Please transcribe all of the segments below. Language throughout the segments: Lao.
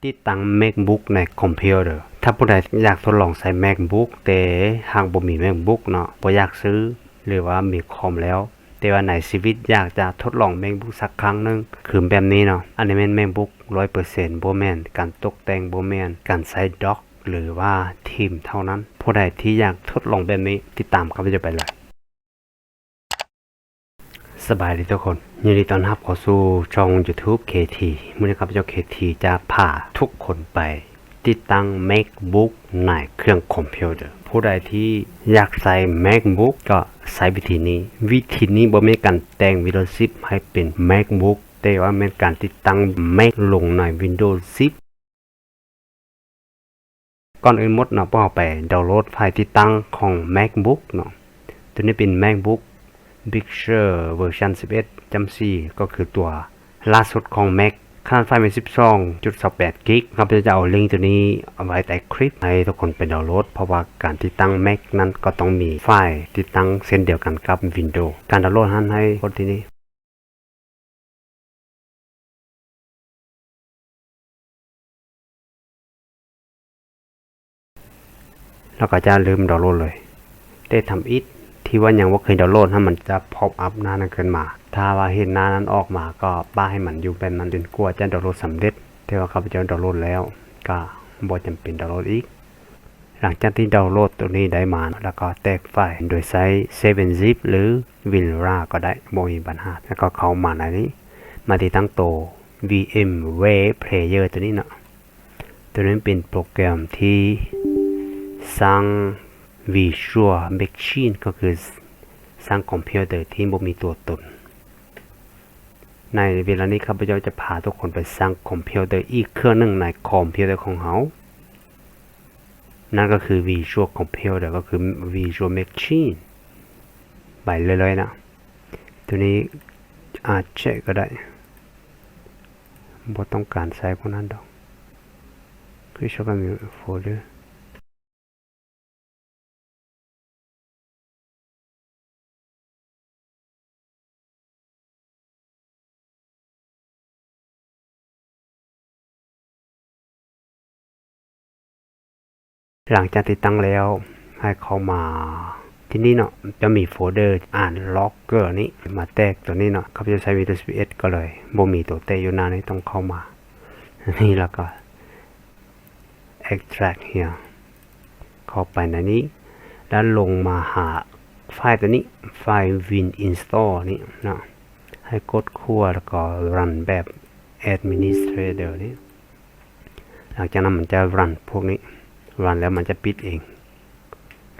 ຕິດຕັ້ງ MacBook ໃນຄອມພິວເຕີ. ຖ້າຜູ້ໃດຢາກທົດລອງໃຊ້ MacBook ແຕ່ຫາກບໍ່ມີ MacBook ເນາະ, ບໍ່ຢາກຊື້ ຫຼືວ່າມີຄອມແລ້ວ ແຕ່ວ່າໃນຊີວິດຢາກຈະທົດລອງ MacBook ສັກຄັ້ງໜຶ່ງ, ຄືແບບນີ້ເນາະ. ອັນນີ້ແມ່ນ MacBook ຮ້ອຍເປີເຊັນ, ບໍ່ແມ່ນການຕົກແຕ່ງ, ບໍ່ແມ່ນການໃຊ້ Dock ຫຼືວ່າທີມເທົ່ານັ້ນ. ຜູ້ໃດທີ່ຢາກທົດລອງແບບນີ້ ຕິດຕາມຂ້າພະເຈົ້າໄປເລີຍ. ສະບາຍດີທຸກຄົນ, ຍິນດີຕ້ອນຮັບເຂົ້າສູ່ຊ່ອງ YouTube ເຄທີ. ມື້ນີ້ຂ້າພະເຈົ້າ ເຄທີ ຈະພາທຸກຄົນໄປຕິດຕັ້ງ MacBook ໃນເຄື່ອງຄອມພິວເຕີ. ຜູ້ໃດທີ່ຢາກໃຊ້ MacBook ກໍໃຊ້ວິທີນີ້. ວິທີນີ້ບໍ່ແມ່ນການແຕ່ງ Windows ສິບ ໃຫ້ເປັນ MacBook, ແຕ່ວ່າແມ່ນການຕິດຕັ້ງ Mac ລົງໃນ Windows ສິບ. ກ່ອນອື່ນໝົດເນາະ, ພວກເຮົາໄປດາວໂຫຼດໄຟລ໌ຕິດຕັ້ງຂອງ MacBook ເນາະ. ຕົວນີ້ເປັນ MacBook Big Sur ເວີຊັນສິບເອັດຈຸດສີ່ ກໍຄືຕົວລ່າສຸດຂອງ Mac. ຂະໜາດໄຟລ໌ແມ່ນສິບສອງຈຸດສອງແປດກິກ. ຂ້າພະເຈົ້າຈະເອົາລິງຕົວນີ້ໄວ້ໃຕ້ຄລິບໃຫ້ທຸກຄົນໄປດາວໂຫຼດ, ເພາະວ່າການຕິດຕັ້ງ Mac ນັ້ນກໍຕ້ອງມີໄຟລ໌ຕິດຕັ້ງເຊັ່ນດຽວກັນກັບ Windows. ການດາວໂຫຼດຫັ້ນໃຫ້ກົດທີ່ນີ້. ແລ້ວກໍຢ່າລືມດາວໂຫຼດເລີຍ. ແຕ່ທຳອິດທີ່ວ່າຍັງບໍ່ເຄີຍດາວໂຫຼດຫັ້ນ ມັນຈະ pop up ໜ້ານັ້ນຂຶ້ນມາ. ຖ້າວ່າເຫັນໜ້ານັ້ນອອກມາ ກໍປະໃຫ້ມັນຢູ່ແບບນັ້ນຈົນກວ່າຈະດາວໂຫຼດສຳເລັດ. ແຕ່ວ່າຂ້າພະເຈົ້າດາວໂຫຼດແລ້ວ ກໍບໍ່ຈຳເປັນດາວໂຫຼດອີກ. ຫຼັງຈາກທີ່ດາວໂຫຼດຕົວນີ້ໄດ້ມາ ແລ້ວກໍແຕກໄຟລ໌ໂດຍໃຊ້ ເຊເວັນຊິບ ຫຼື WinRAR ກໍໄດ້, ບໍ່ມີບັນຫາ. ແລ້ວກໍເຂົ້າມາໃນນີ້, ມາຕິດຕັ້ງໂຕ VMware Player ຕົວນີ້ເນາະ. ຕົວນີ້ເປັນໂປຣແກຣມທີ່ສ້າງ Virtual Machine ກໍຄືສ້າງຄອມພິວເຕີທີ່ບໍ່ມີຕົວຕົນ. ໃນເວລານີ້ ຂ້າພະເຈົ້າຈະພາທຸກຄົນໄປສ້າງຄອມພິວເຕີອີກເຄື່ອງໜຶ່ງໃນຄອມພິວເຕີຂອງເຮົາ. ນັ້ນກໍຄື Virtual Computer ກໍຄື Virtual Machine ໄປເລື້ອຍໆນະ. ຕົວນີ້ Arch ກໍໄດ້, ບໍ່ຕ້ອງການໃຊ້ພວກນັ້ນດອກ. Create Shortcut Folder. ຫຼັງຈາກຕິດຕັ້ງແລ້ວ ໃຫ້ເຂົ້າມາທີ່ນີ້ເນາະ, ຈະມີໂຟເດີອ່ານລັອກເກີນີ້ ມາແຕກຕົວນີ້ເນາະ. ຂ້າພະເຈົ້າໃຊ້ Windows ສິບເອັດ ກໍເລີຍບໍ່ມີຕົວແຕກຢູ່ໜ້ານີ້, ຕ້ອງເຂົ້າມານີ້ ແລ້ວກໍ Extract here ເຂົ້າໄປໃນນີ້ ແລ້ວລົງມາຫາໄຟລ໌ຕົວນີ້, ໄຟລ໌ Win Install ນີ້ເນາະ. ໃຫ້ກົດຂວາ ແລ້ວກໍ Run ແບບ Administrator ນີ້. ຫຼັງຈາກນັ້ນມັນຈະ Run ພວກນີ້, Run ແລ້ວມັນຈະປິດເອງ.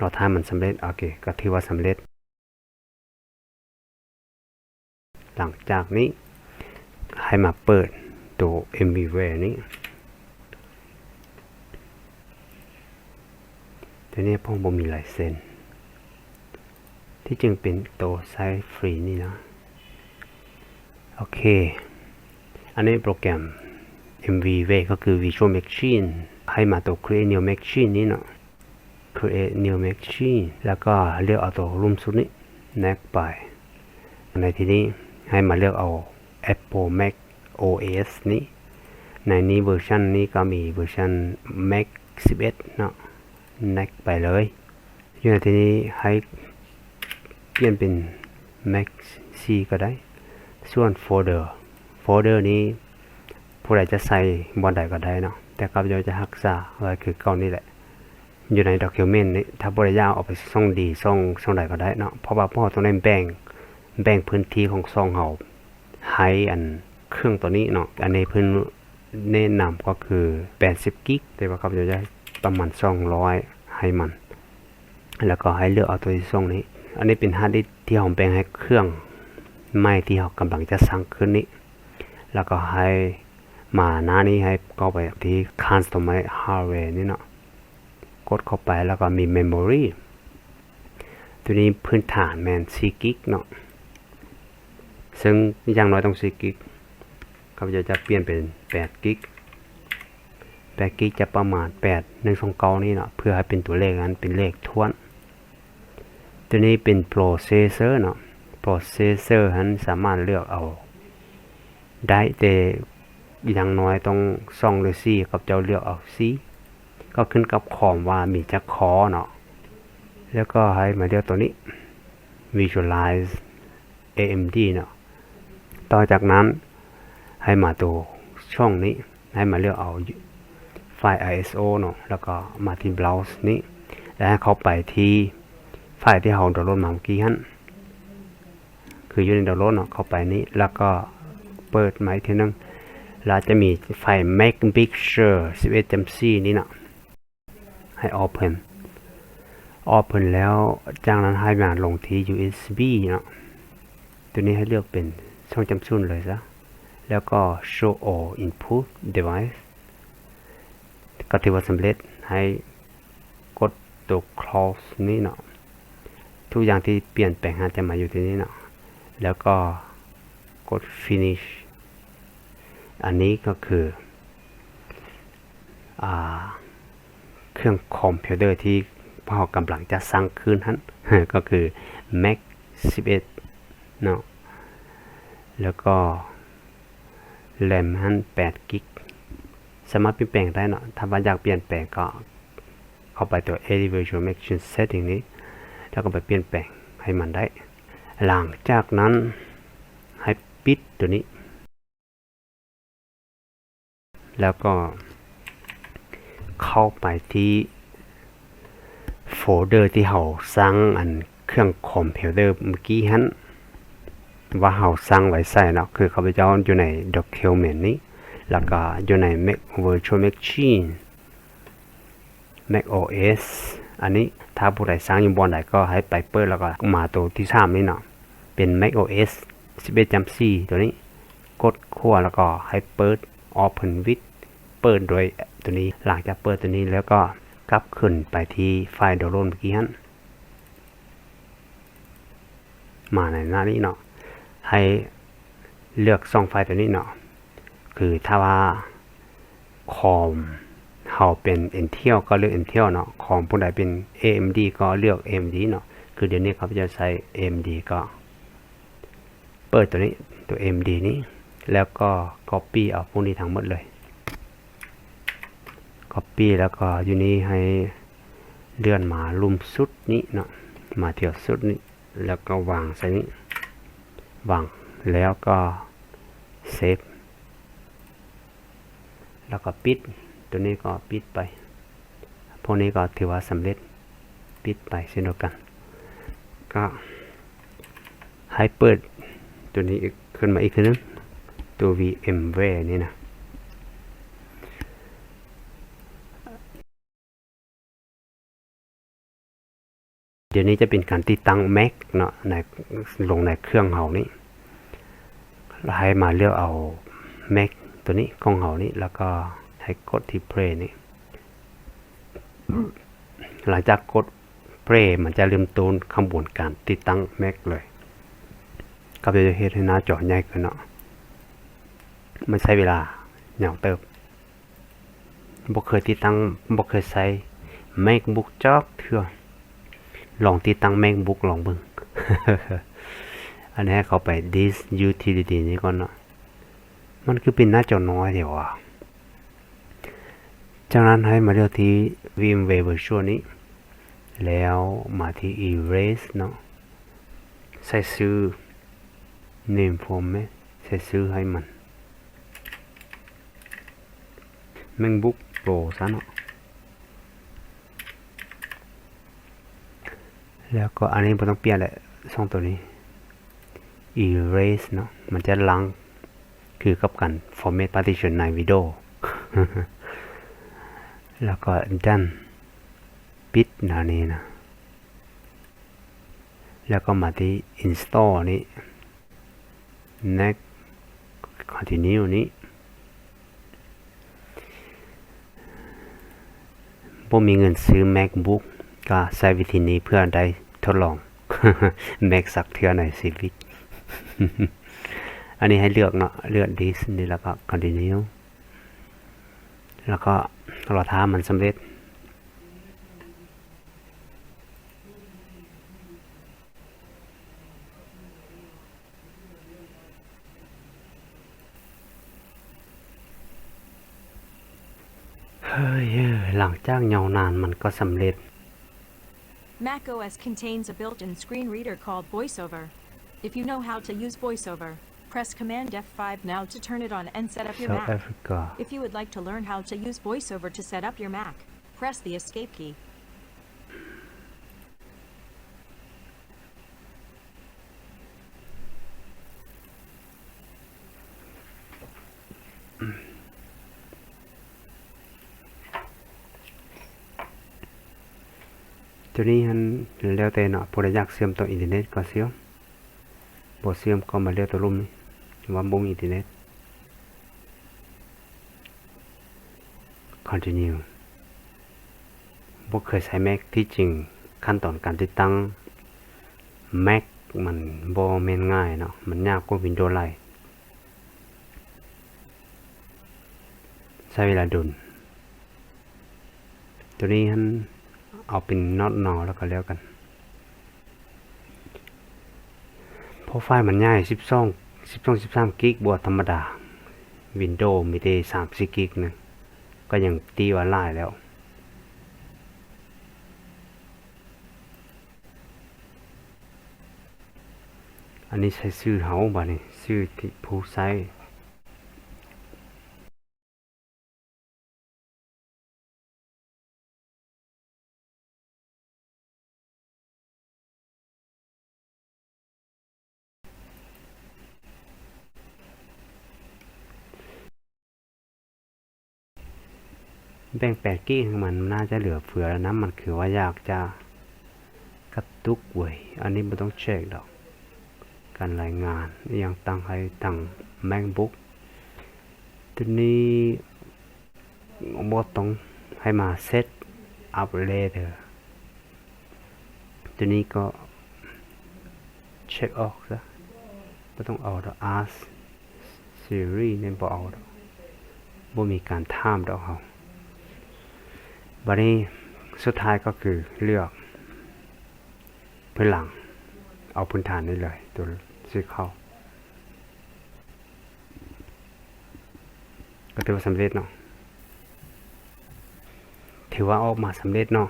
ລໍຖ້າໃຫ້ມັນສຳເລັດ. ໂອເຄ, ກໍຖືວ່າສຳເລັດ. ຫຼັງຈາກນີ້ໃຫ້ມາເປີດໂຕ VMware ນີ້. ຕົວນີ້ພວກບໍ່ມີລາຍເຊັນ, ທີ່ຈິງເປັນໂຕໃຊ້ຟຣີນີ້ນະ. ໂອເຄ, ອັນນີ້ໂປຣແກຣມ VMware ກໍຄື Virtual Machine. ໃຫ້ມາໂຕ Create New Machine ນີ້ເນາະ. Create New Machine ແລ້ວກໍເລືອກເອົາໂຕລຸ່ມສຸດນີ້ Next ໄປ. ໃນທີ່ນີ້ໃຫ້ມາເລືອກເອົາ Apple Mac OS ນີ້. ໃນນີ້ເວີຊັນນີ້ກໍມີເວີຊັນ Mac ສິບເອັດເນາະ. Next ໄປເລີຍ. ຢູ່ໃນທີ່ນີ້ໃຫ້ປ່ຽນເປັນ Mac ສີ່ ກໍໄດ້. ສ່ວນໂຟເດີ, ໂຟເດີນີ້ຜູ້ໃດຈະໃສ່ບ່ອນໃດກໍໄດ້ເນາະ, ແຕ່ຂ້າພະເຈົ້າຈະຮັກສາໄວ້ຄືເກົ່ານີ້ແຫຼະ. ຢູ່ໃນ Document ນີ້ ຖ້າບໍ່ໄດ້ຢາກເອົາໄປຊ່ອງ D ຊ່ອງ ຊ່ອງໃດກໍໄດ້ເນາະ, ເພາະວ່າພວກເຮົາຕ້ອງໄດ້ແບ່ງ ແບ່ງພື້ນທີ່ຂອງຊ່ອງເຮົາໃຫ້ອັນເຄື່ອງຕົວນີ້ເນາະ. ອັນນີ້ເພິ່ນແນະນຳກໍຄືແປດສິບກິກ, ແຕ່ວ່າຂ້າພະເຈົ້າຢາກປະມານສອງຮ້ອຍໃຫ້ມັນ, ແລ້ວກໍໃຫ້ເລືອກເອົາຕົວທີ່ຊ່ອງນີ້. ອັນນີ້ເປັນຮາດດິສທີ່ເຮົາແບ່ງໃຫ້ເຄື່ອງໃໝ່ທີ່ເຮົາກຳລັງຈະສ້າງຂຶ້ນນີ້, ແລ້ວກໍໃຫ້ມາໜ້ານີ້ ໃຫ້ເຂົ້າໄປທີ່ Customize Hardware ນີ້ເນາະ. ກົດເຂົ້າໄປແລ້ວກໍມີ Memory. ຕົວນີ້ພື້ນຖານແມ່ນສີ່ກິກເນາະ, ເຊິ່ງຢ່າງໜ້ອຍຕ້ອງສີ່ກິກ. ຂ້າພະເຈົ້າຈະປ່ຽນເປັນແປດກິກ, ແປດກິກຈະປະມານແປດໜຶ່ງສອງເກົ້ານີ້ເນາະ, ເພື່ອໃຫ້ເປັນຕົວເລກນັ້ນເປັນເລກຖ້ວນ. ຕົວນີ້ເປັນ Processor ເນາະ, Processor ຫັ້ນສາມາດເລືອກເອົາໄດ້, ແຕ່ ຢ່າງໜ້ອຍຕ້ອງສອງຫຼືສີ່ ເຂົາເຈົ້າເລືອກເອົາສີ່ ກໍຂຶ້ນກັບຄອມວ່າມີຈັກຄໍເນາະ. ແລ້ວກໍໃຫ້ມາເລືອກຕົວນີ້ Visualize ເອເອັມດີ ເນາະ. ຕໍ່ຈາກນັ້ນໃຫ້ມາຕົວຊ່ອງນີ້ ໃຫ້ມາເລືອກເອົາໄຟລ໌ ໄອເອສໂອ ເນາະ ແລ້ວກໍມາທີ່ Browse ນີ້ ແລ້ວໃຫ້ເຂົ້າໄປທີ່ໄຟລ໌ທີ່ເຮົາດາວໂຫຼດມາເມື່ອກີ້ຫັ້ນ ຄືຢູ່ໃນດາວໂຫຼດເນາະ ເຂົ້າໄປນີ້ ແລ້ວກໍເປີດໃໝ່ເທື່ອໜຶ່ງ ແລ້ວຈະມີໄຟລ໌ Mac Picture ສິບເອັດຈຸດສີ່ ນີ້ເນາະ ໃຫ້ Open Open ແລ້ວ ຈາກນັ້ນໃຫ້ມາລົງທີ່ ຢູເອສບີ ເນາະ ຕົວນີ້ໃຫ້ເລືອກເປັນ ສອງຈຸດສູນ ເລີຍຊະ ແລ້ວກໍ Show All Input Device ກໍຖືວ່າສຳເລັດ. ໃຫ້ກົດຕົວ Close ນີ້ເນາະ ທຸກຢ່າງທີ່ປ່ຽນແປງຫັ້ນຈະມາຢູ່ທີ່ນີ້ເນາະ ແລ້ວກໍກົດ Finish. ອັນນີ້ກໍຄື ອ່າ ເຄື່ອງຄອມພິວເຕີທີ່ພວກເຮົາກຳລັງຈະສ້າງຂຶ້ນຫັ້ນ ກໍຄື Mac ສິບເອັດ ເນາະ ແລ້ວກໍ RAM ຫັ້ນ ແປດກິກ ສາມາດປ່ຽນແປງໄດ້ເນາະ. ຖ້າວ່າຢາກປ່ຽນແປງກໍເຂົ້າໄປຕົວ Edit Virtual Machine Setting ນີ້ ແລ້ວກໍໄປປ່ຽນແປງໃຫ້ມັນໄດ້. ຫຼັງຈາກນັ້ນໃຫ້ປິດຕົວນີ້ ແລ້ວກໍເຂົ້າໄປທີ່ໂຟລເດີທີ່ເຮົາສ້າງອັນເຄື່ອງຄອມພິວເຕີເມື່ອກີ້ຫັ້ນ ວ່າເຮົາສ້າງໄວ້ໃສເນາະ. ຄືຂ້າພະເຈົ້າຢູ່ໃນ Document ນີ້ ແລ້ວກໍຢູ່ໃນ Mac Virtual Machine macOS ອັນນີ້ ຖ້າຜູ້ໃດສ້າງຢູ່ບ່ອນໃດກໍໃຫ້ໄປເປີດ ແລ້ວກໍມາໂຕທີສາມນີ້ເນາະ ເປັນ macOS ສິບເອັດຈຸດສີ່ ໂຕນີ້ ກົດຂວາ ແລ້ວກໍໃຫ້ເປີດ Open with ເປີດໂດຍໂຕນີ້. ຫຼັງຈາກເປີດໂຕນີ້ແລ້ວກໍກັບຄືນໄປທີ່ໄຟລ໌ດາວໂຫຼດເມື່ອກີ້ຫັ້ນ. ມາໃນໜ້ານີ້ເນາະ ໃຫ້ເລືອກສອງໄຟລ໌ໂຕນີ້ເນາະ ຄືຖ້າວ່າຄອມເຮົາເປັນ Intel ກໍເລືອກ Intel ເນາະ ຄອມຜູ້ໃດເປັນ AMD ກໍເລືອກ AMD ເນາະ. ຄືດຽວນີ້ຂ້າພະເຈົ້າໃຊ້ AMD ກໍເປີດໂຕນີ້ ໂຕ AMD ນີ້ ແລ້ວກໍ Copy ເອົາພວກນີ້ທັງໝົດເລີຍ Copy ແລ້ວກໍຢູ່ນີ້ໃຫ້ເລື່ອນມາລຸ່ມສຸດນີ້ເນາະ ມາແຖວສຸດນີ້ ແລ້ວກໍວາງໃສ່ນີ້ ວາງແລ້ວກໍ Save ແລ້ວກໍປິດ ໂຕນີ້ກໍປິດໄປ. ພວກນີ້ກໍຖືວ່າສຳເລັດ ປິດໄປເຊັ່ນດຽວກັນ. ກໍໃຫ້ເປີດໂຕນີ້ອີກ ຂຶ້ນມາອີກເທື່ອໜຶ່ງ ໂຕ VMware ນີ້ນະ. ດຽວນີ້ຈະເປັນການຕິດຕັ້ງ Mac ເນາະ ໃນ ລົງໃນເຄື່ອງເຮົານີ້ ແລ້ວໃຫ້ມາເລືອກເອົາ Mac ໂຕນີ້ຂອງເຮົານີ້ ແລ້ວກໍໃຫ້ກົດທີ່ Play ນີ້. ຫຼັງຈາກກົດ Play ມັນຈະເລີ່ມຕົ້ນຂະບວນການຕິດຕັ້ງ Mac ເລີຍ. ກໍຈະເຮັດໃຫ້ໜ້າຈໍໃຫຍ່ຂຶ້ນເນາະ ມັນໃຊ້ເວລາຍາວເຕີບ. ບໍ່ເຄີຍຕິດຕັ້ງ ບໍ່ເຄີຍໃຊ້ MacBook ຈັກເທື່ອ. ລອງຕິດຕັ້ງ MacBook ລອງເບິ່ງ. ອັນນີ້ໃຫ້ເຂົ້າໄປ Disk Utility ນີ້ກ່ອນເນາະ. ມັນຄືເປັນໜ້າຈໍນ້ອຍແທ້ຫວາ? ຈາກນັ້ນໃຫ້ມາເລືອກທີ່ VMware Virtual ນີ້ ແລ້ວມາທີ່ Erase ເນາະ. ໃສ່ຊື່ Name Format ໃສ່ຊື່ໃຫ້ມັນ MacBook Pro ຊະເນາະ. ແລ້ວກໍອັນນີ້ບໍ່ຕ້ອງປ່ຽນແຫຼະ ສອງໂຕນີ້ Erase ເນາະ ມັນຈະລ້າງ ຄືກັບການ Format Partition ໃນ Windows. ແລ້ວກໍ Done ປິດໜ້ານີ້ນະ. ແລ້ວກໍມາທີ່ Install ນີ້ Next Continue ນີ້. ບໍ່ມີເງິນຊື້ MacBook ກໍໃຊ້ວິທີນີ້ເພື່ອໄດ້ທົດລອງ Mac ສັກເທື່ອໃນຊີວິດ. ອັນນີ້ໃຫ້ເລືອກເນາະ ເລືອກ This ນີ້ ແລ້ວກໍ Continue ແລ້ວກໍລໍຖ້າມັນສຳເລັດ. ເ ເຮີ້ຍ ຫຼັງຈາກຍາວນານມັນກໍສຳເລັດ. macOS contains a built-in screen reader called VoiceOver. If you know how to use VoiceOver, press Command F five now to turn it on and set up your Mac. If you would like to learn how to use VoiceOver to set up your Mac, press the Escape key. ໂຕນີ້ຫັ້ນແລ້ວແຕ່ເນາະ ຜູ້ໃດຢາກເຊື່ອມຕໍ່ອິນເຕີເນັດກໍເຊື່ອມ ບໍ່ເຊື່ອມກໍມາເລືອກໂຕລຸ່ມນີ້ ວ່າບໍ່ມີອິນເຕີເນັດ. Continue. ບໍ່ເຄີຍໃຊ້ Mac ທີ່ຈິງຂັ້ນຕອນການຕິດຕັ້ງ Mac ມັນບໍ່ແມ່ນງ່າຍເນາະ ມັນຍາກກວ່າ Windows ຫຼາຍ ໃຊ້ເວລາດົນ. ໂຕນີ້ຫັ້ນເອົາເປັນ Not Now ແລ້ວກໍແລ້ວກັນ. ໂປຣໄຟລ໌ມັນໃຫຍ່ ສິບສອງ ສິບສອງ ສິບສາມກິກ ບໍ່ທຳມະດາ Windows ມີແຕ່ສາມສີ່ກິກໜຶ່ງ ກໍຍັງຕີວ່າຫຼາຍແລ້ວ. ອັນນີ້ໃສ່ຊື່ເຮົາ ບາດນີ້ຊື່ທີ່ຜູ້ໃຊ້. ແບ່ງແປດກີ້ ມັນໜ້າຈະເຫຼືອເຟືອແລ້ວນຳ ມັນຄືວ່າຢາກຈະກະຕຸກເວີຍ. ອັນນີ້ບໍ່ຕ້ອງເຊັກດອກ ການລາຍງານອີ່ຫຍັງ ຕັ້ງໃຫ້ທາງ MacBook ໂຕນີ້ ບໍ່ຕ້ອງໃຫ້ມາ Set Up Later ໂຕນີ້ກໍເຊັກອອກຊະ ບໍ່ຕ້ອງເອົາດອກ. Ask Siri ນີ້ບໍ່ເອົາດອກ ບໍ່ມີການຖາມດອກເຮົາ. ບາດນີ້ສຸດທ້າຍກໍຄືເລືອກພື້ນຫຼັງ ເອົາພື້ນຖານນີ້ເລີຍ ໂຕສີຂາວ. ກໍຖືວ່າສຳເລັດເນາະ ຖືວ່າອອກມາສຳເລັດເນາະ.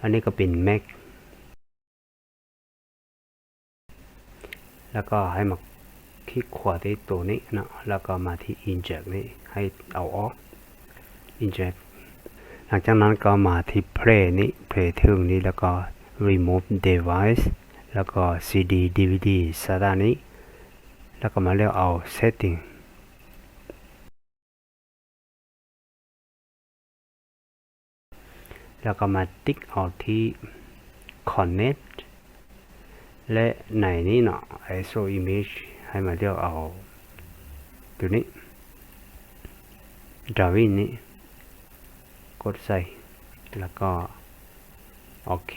ອັນນີ້ກໍເປັນ Mac ແລ້ວກໍໃຫ້ມາຄລິກຂວາທີ່ໂຕນີ້ເນາະ ແລ້ວກໍມາທີ່ Eject ນີ້ ໃຫ້ເອົາອອກ Eject. ຫຼັງຈາກນັ້ນກໍມາທີ່ Play ນີ້ Play ເທິງນີ້ ແລ້ວກໍ Remove Device ແລ້ວກໍ CD DVD SATA ນີ້ ແລ້ວກໍມາເລືອກເອົາ Setting ແລ້ວກໍມາຕິກເອົາທີ່ Connect ແລະ ໃນນີ້ເນາະ ISO Image ໃຫ້ມາເລືອກເອົາໂຕນີ້ Darwin ນີ້ ກົດໃສ່ ແລ້ວກໍໂອເຄ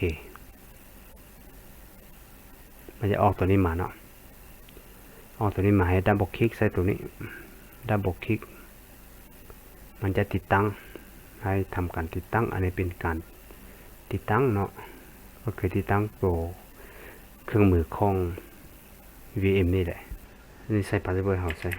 ມັນຈະອອກໂຕນີ້ມາເນາະ ອອກໂຕນີ້ມາ ໃຫ້ດັບເບິນຄລິກໃສ່ໂຕນີ້ ດັບເບິນຄລິກ ມັນຈະຕິດຕັ້ງ ໃຫ້ທຳການຕິດຕັ້ງ. ອັນນີ້ເປັນການຕິດຕັ້ງເນາະ ກໍຄືຕິດຕັ້ງໂຕເຄື່ອງມືຂອງ VM ນີ້ແຫຼະ. ອັນນີ້ໃສ່ພາສເວີດ ເຮົາໃສ່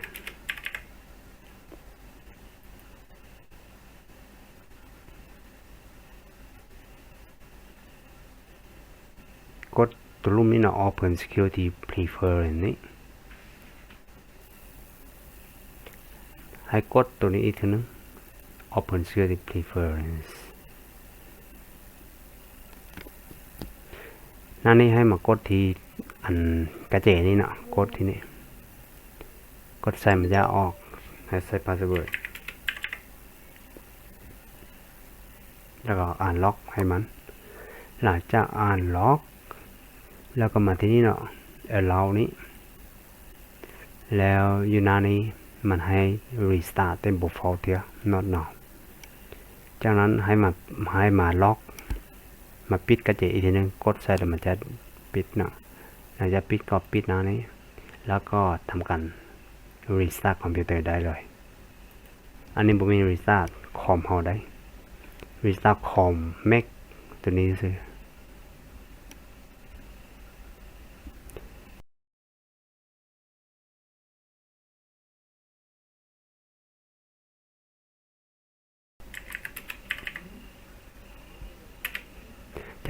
ກົດໂຕລຸ່ມນີ້ເນາະ Open Security Preference ນີ້ ໃຫ້ກົດໂຕນີ້ອີກເທື່ອໜຶ່ງ Open Security Preference. ໜ້ານີ້ໃຫ້ມາກົດທີ່ອັນກະແຈນີ້ເນາະ ກົດທີ່ນີ້ ກົດໃສ່ມັນຈະອອກ ໃຫ້ໃສ່ພາສເວີດ ແລ້ວກໍອ່ານລັອກໃຫ້ມັນ. ຫຼັງຈາກອ່ານລັອກ ແລ້ວກໍມາທີ່ນີ້ເນາະ Allow ນີ້ ແລ້ວຢູ່ໜ້ານີ້ມັນໃຫ້ Restart ເຕັມ Default ເທື່ອ Not Now. ຈາກນັ້ນໃຫ້ມາ ໃຫ້ມາລັອກ ມາປິດກະແຈອີກທີໜຶ່ງ ກົດໃສ່ແລ້ວມັນຈະປິດເນາະ. ຫຼັງຈາກປິດກໍປິດໜ້ານີ້ ແລ້ວກໍທຳການ Restart ຄອມພິວເຕີໄດ້ເລີຍ. ອັນນີ້ບໍ່ແມ່ນ Restart ຄອມເຮົາໃດ໋ Restart ຄອມ Mac ໂຕນີ້ຊື່. ເ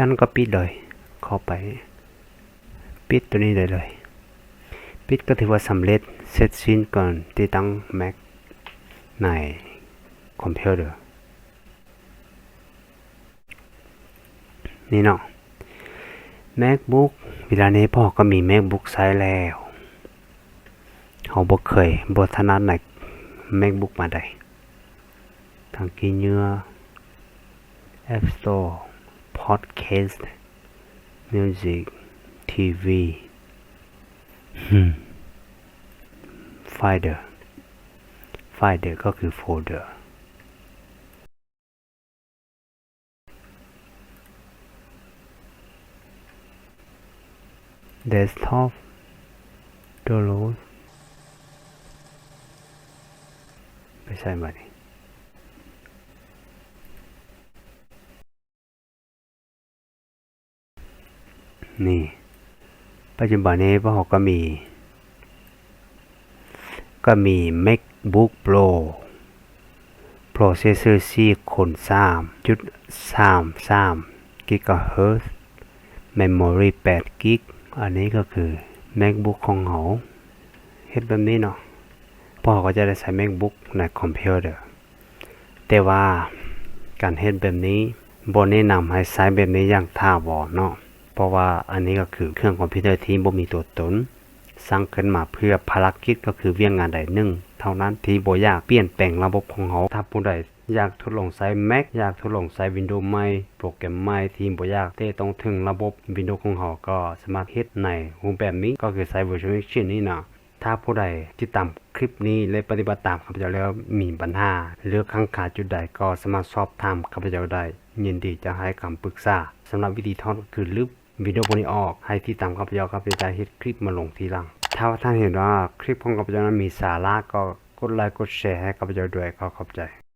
ຊັ້ນກໍປິດເລີຍ ເຂົ້າໄປ ປິດໂຕນີ້ໄດ້ເລີຍ. ປິດກໍຖືວ່າສຳເລັດ ເສັດສິ້ນການຕິດຕັ້ງ Mac ໃນຄອມພິວເຕີນີ້ເນາະ. MacBook ເວລານີ້ພວກເຮົາກໍມີ MacBook ໃຊ້ແລ້ວ ເຮົາບໍ່ເຄີຍ ບໍ່ຖະໜັດໃນ MacBook ປານໃດ. ທັງຂີ້ເຫຍື້ອ App Store Podcast Music ທີວີ Finder Finder ກໍຄື Folder Desktop Download ໄປໃສ່ບາດນີ້ ນີ້ ປັດຈຸບັນນີ້ພວກເຮົາກໍມີ ກໍມີ MacBook Pro Processor ສີ່ຄູນສາມຈຸດສາມສາມ Gigahertz Memory ແປດກິກ ອັນນີ້ກໍຄື MacBook ຂອງເຮົາ. ເຮັດແບບນີ້ເນາະ ພວກເຮົາກໍຈະໄດ້ໃຊ້ MacBook ໃນຄອມພິວເຕີ ແຕ່ວ່າການເຮັດແບບນີ້ ບໍ່ແນະນຳໃຫ້ໃຊ້ແບບນີ້ຢ່າງຖາວອນເນາະ ເພາະວ່າອັນນີ້ກໍຄືເຄື່ອງຄອມພິວເຕີທີ່ບໍ່ມີຕົວຕົນ ສ້າງຂຶ້ນມາເພື່ອພາລະກິດ ກໍຄືວຽກງານໃດໜຶ່ງເທົ່ານັ້ນ ທີ່ບໍ່ຢາກປ່ຽນແປງລະບົບຂອງເຮົາ. ຖ້າຜູ້ໃດຢາກທົດລອງໃຊ້ Mac ຢາກທົດລອງໃຊ້ Windows ໃໝ່ ໂປຣແກຣມໃໝ່ທີ່ບໍ່ຢາກແຕະຕ້ອງເຖິງລະບົບ Windows ຂອງເຮົາ ກໍສາມາດເຮັດໃນຮູບແບບນີ້ ກໍຄືໃຊ້ Virtual Machine ນີ້ນະ. ຖ້າຜູ້ໃດຕິດຕາມຄລິບນີ້ ແລະ ປະຕິບັດຕາມຂ້າພະເຈົ້າແລ້ວ ມີບັນຫາ ຫຼື ຄັງຄາຈຸດໃດ ກໍສາມາດສອບຖາມຂ້າພະເຈົ້າໄດ້ ຍິນດີຈະໃຫ້ຄຳປຶກສາ. ສຳລັບວິທີຖອດກໍຄື ລຶບວິດີໂອພວກນີ້ອອກ ໃຫ້ຕິດຕາມຂ້າພະເຈົ້າ ຂ້າພະເຈົ້າຈະເຮັດຄລິບມາລົງທີຫຼັງ. ຖ້າວ່າທ່ານເຫັນວ່າຄລິບຂອງຂ້າພະເຈົ້ານັ້ນມີສາລະ ກໍກົດໄລກົດແຊໃຫ້ຂ້າພະເຈົ້າດ້ວຍ ຂໍຂອບໃຈ.